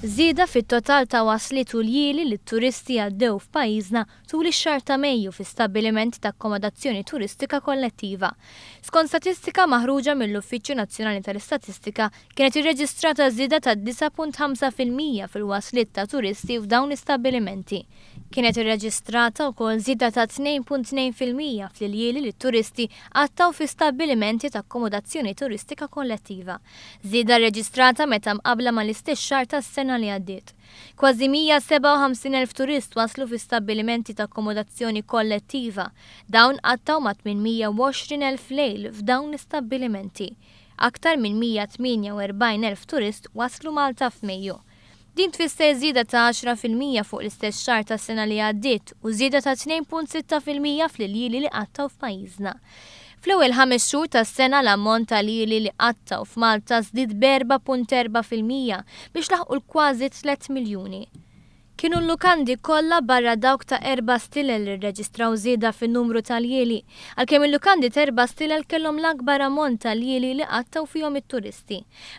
Żieda fit-total ta' wasliet u ljieli li t-turisti għaddew f'pajjiżna tul ix-xahar ta' Mejju fi stabbiliment ta' akkomodazzjoni turistika kollettiva. Skont statistika maħruġa mill-Uffiċċju Nazzjonali tal-Istatistika, kienet irreġistrata żieda ta' 9.5% fil-wasliet ta' turisti f'dawn l-istabbilimenti. Kienet irreġistrata wkoll żieda ta' 2.2% fl-iljieli li t-turisti qattgħu fi stabbilimenti ta' akkomodazzjoni turistika kollettiva. Żieda rreġistrata meta mqabbla mal-istess xahar tas-sena li għaddiet. Kważi 157,000 turist waslu fi stabbilimenti ta' akkomodazzjoni kollettiva. Dawn qattgħu ma' 820,000 lejl f'dawn l-istabbilimenti. Aktar minn 148,000 turist waslu Malta f'Mejju. Din tfisser żieda ta' 10% fuq l-istess xahar tas-sena li għaddiet u żieda ta' 2.6% fl-iljieli li qattgħu f'pajjiżna. Fl-ewwel ħames xhur tas-sena l-ammont ta' ljieli li qattgħu f'Malta żdied b'4.4% biex laħqu l-kważi tliet miljuni. Kienu l-lukandi kollha barra dawk ta' erba' stilel li rreġistraw żieda fin-numru ta' ljieli, għalkemm il-lukandi t'erba' stilel kellhom l-akbar ammont ta' ljieli li qattgħu fihom it-turisti.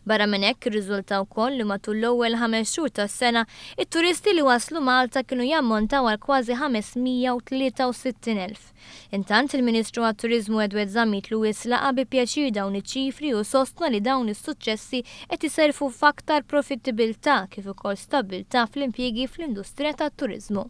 Barra minn hekk irriżulta wkoll li matul l-ewwel ħames xhur tas-sena, it-turisti li waslu Malta kienu jammontaw għal kważi 563,000. Intant, il-Ministru għat-Turiżmu Edward Zammit Lewis laqa' bi pjaċir dawn iċ-ċifri u sostna li dawn is-suċċessi qed iserrfu f'aktar profittibilità kif ukoll stabbiltà fl-impjiegi fl-industrija tat-turiżmu.